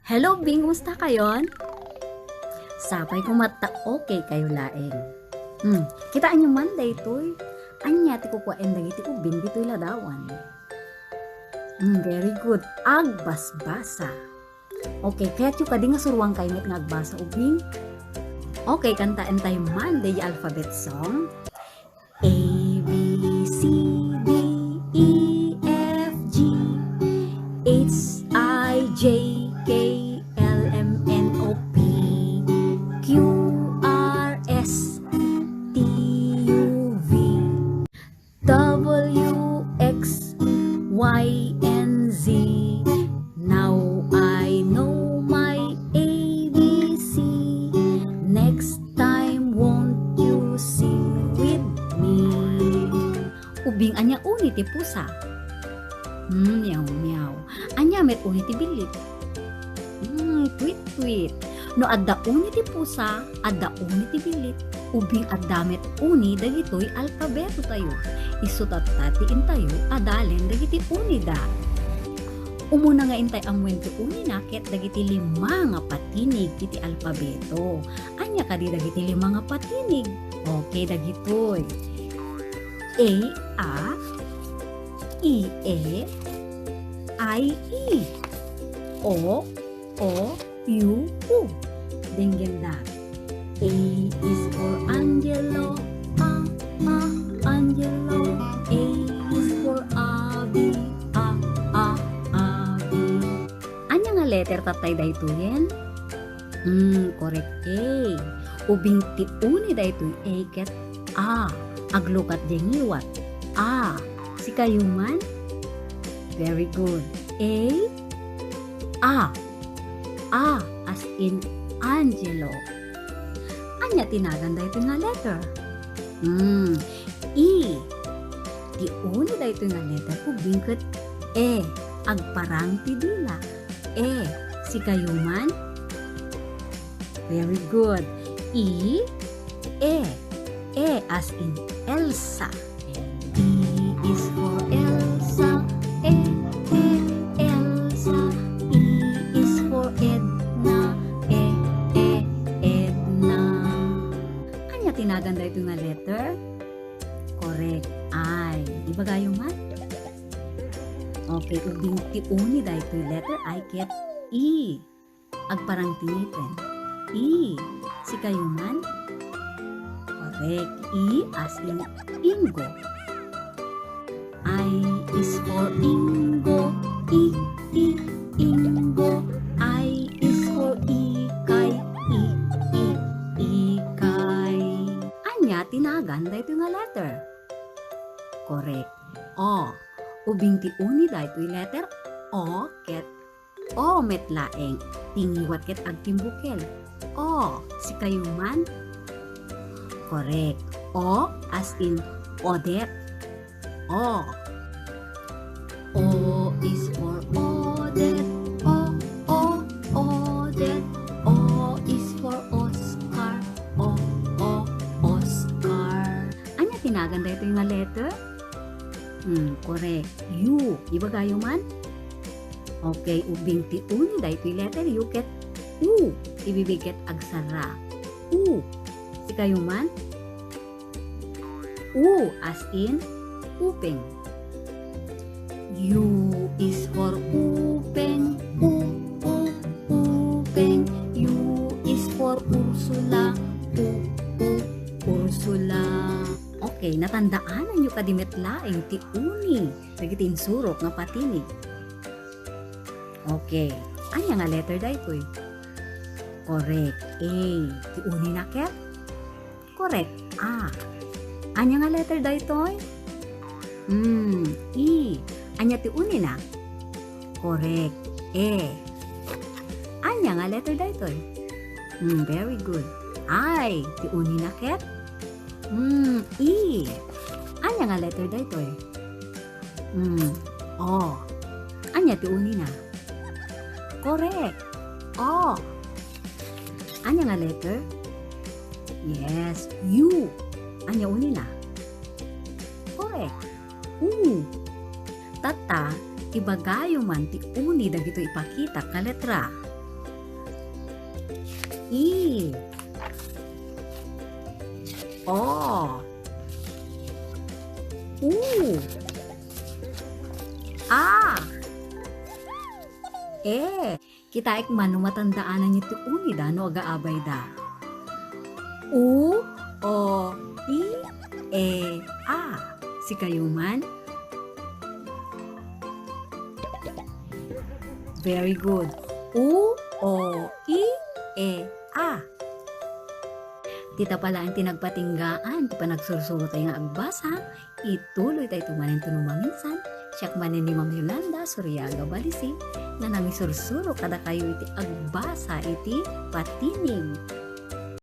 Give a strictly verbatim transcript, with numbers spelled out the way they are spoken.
Hello, Bing! Kumusta kayon? Sapay ko met ta okay kayo laeng. Hmm, kitaenyo man daytoy. Ania ti kukuaen dagiti ubing ditoy ladawan? Hmm, very good. Agbasbasa. Okay, kayatyo kadi nga suruankay met nga agbasa ubing? Okay, kantaentayo man daydi alphabet song. A, B, C, D, E, F, G, H, I, J, K, L, M, N, O, P, Q, R, S, T, U, V, W, X, Y, and Z. Now I know my A B C. Next time, won't you sing with me? Ubing, ania uni ti pusa? Hmm, meow, meow. Ania met uni ti billit? Hmm, tweet, tweet. No adda uni ti pusa, adda uni ti billit. Ubing adda met uni dagitoy alpabetotayo. Isu tatta ti intayo a dalen dagiti unida. Umuna nga intay ammuen ti unina ket dagiti lima nga patinig iti alpabeto. Ania kadi dagiti lima nga patinig? Okay, dagitoy. A, a, I, e, I, i. O, o, u, u. Denggenda. A is for Angelo. A, a, Angelo. A is for Abby. A, a, Abby. Ania nga letter tattay daytoyen? Hmm, korek, A. Ubing ti uni daytoy A ket a. Aglukat diay ngiwat. A. Sikayo man? Very good. A, a. A as in Angelo. Ania ti nagan daytoy nga letter? Hmm, E. Ti uni daytoy nga letter ubing ket e. Agparang ti dila. E. Sikayo man? Very good. E, e. E as in Elsa. E is for Elsa. E, e, Elsa. E is for Edna. E, e, Edna. Ania ti nagan daytoy nga letter? Correct. I. Ibagayo man? Okay, ubing ti uni daytoy letter I ket E. Agparang ti ngipen. E. Sikayo man? Correct. E as in Ingo. I is for Ingo. I, i, Ingo. I is for Ikay. I, i, Ikay. Ania ti nagan daytoy nga letter? Correct. O. Ubing ti uni daytoy letter O ket O met laeng. Ti ngiwat ket agtimbukel. O. Sikayo man? Correct. O as in Odette. O. O is for Odette. O, o, Odette. O is for Oscar. O, o, Oscar. Ania ti nagan daytoy nga letter? Hmm, correct. U. Ibagayo man? Okay, ubing ti uni daytoy letter U ket U. Ibibig ket agsarra. U. Sikayo man? U as in upeng. U is for upeng. U, u, upeng. U is for Ursula. U, u, Ursula. Okay, natandaananyo kadi met laeng ti uni dagiti insurok nga patinig? Okay. Ania nga letter daytoy? Correct. A. Ti unina ket? Correct. A. Ania nga letter daytoy? Hmm, E. Ania ti unina? Correct. E. Ania nga letter daytoy? Hmm, very good. I. Ti unina ket? Hmm, E. Ania nga letter daytoy? Hmm, O. Ania ti unina? Correct. O. Ania nga letter? Yes, U. Ania unina? Correct. U. Tatta, ibagayo man ti uni dagitoy ipakitak nga letra. I, O, U, A, E. Kitaek man no matandaanan yo ti unida no agaabayda. U, O, I, E, A. Sikayo man? Very good. U, O, I, E, A. Dita pay laeng ti nagpatinggaan ti panagsursurotayo nga agbasa, ituloytayto manen no maminsan. Siak manen ni Ma'am Yolanda Soriaga Balisi nga nangisursuro kadakayo iti agbasa iti patinig.